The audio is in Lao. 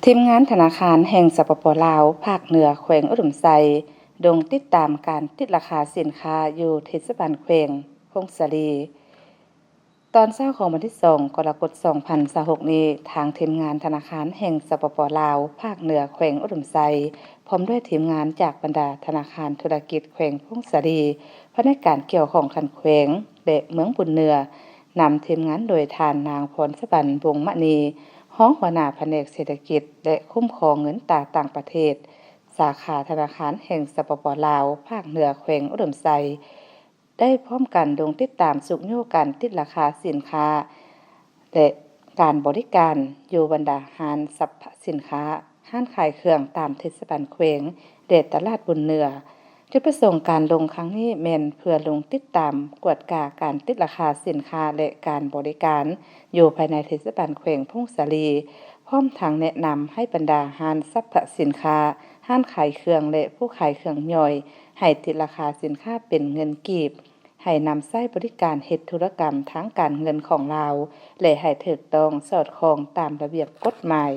ທີມງານທະນາຄານແຫ່ງ ສປປ ລາວ ພາກເໜືອແຂວງອຸດົມໄຊ ລົງຕິດຕາມການຕິດລາຄາສິນຄ້າຢູ່ເທດສະບານແຂວງຜົ້ງສາລີ. ຕອນເຊົ້າຂອງວັນທີສອງ ກໍລະກົດ ສອງພັນຊາວຫົກນີ້, ທາງທີມງານທະນາຄານແຫ່ງ ສປປ ລາວ ພາກເໜືອແຂວງອຸດົມໄຊ ພ້ອມດ້ວຍທີມງານຈາກບັນດາທະນາຄານທຸລະກິດແຂວງຜົ້ງສາລີ, ພະແນກການກ່ຽວຂ້ອງຂັ້ນແຂວງ ແລະ ເມືອງບຸນເໜືອ, ນຳທີມງານໂດຍທ່ານນາງ ພອນສະຫວັນ ວົງມະນີ, ຮອງຫົວໜ້າພະແນກເສດຖະກິດ ແລະ ຄຸ້ມຄອງເງິນຕາຕ່າງປະເທດ, ສາຂາທະນາຄານແຫ່ງ ສປປ ລາວ ພາກເໜືອແຂວງອຸດົມໄຊ ໄດ້ພ້ອມກັນລົງຕິດຕາມຊຸກຍູ້ການຕິດລາຄາສິນຄ້າ ແລະ ການບໍລິການຢູ່ບັນດາຮ້ານສັບພະສິນຄ້າ, ຮ້ານຂາຍເຄື່ອງຕາມເທດສະບານແຂວງ ແລະ ຕະຫຼາດບຸນເໜືອ. ຈຸດປະສົງການລົງຄັ້ງນີ້ແມ່ນເພື່ອລົງຕິດຕາມກວດກາການຕິດລາຄາສິນຄ້າ ແລະ ການບໍລິການຢູ່ພາຍໃນເທດສະບານແຂວງຜົ້ງສາລີ, ພ້ອມທັງແນະນຳໃຫ້ບັນດາຮ້ານສັບພະສິນຄ້າ, ຮ້ານຂາຍເຄື່ອງ ແລະ ຜູ້ຂາຍເຄື່ອງຍ່ອຍ ໃຫ້ຕິດລາຄາສິນຄ້າເປັນເງິນກີບ, ໃຫ້ນຳໃຊ້ບໍລິການເຮັດທຸລະກຳທາງການເງິນຂອງລາວ ແລະ ໃຫ້ຖືກຕ້ອງສອດຄ່ອງຕາມລະບຽບກົດໝາຍ.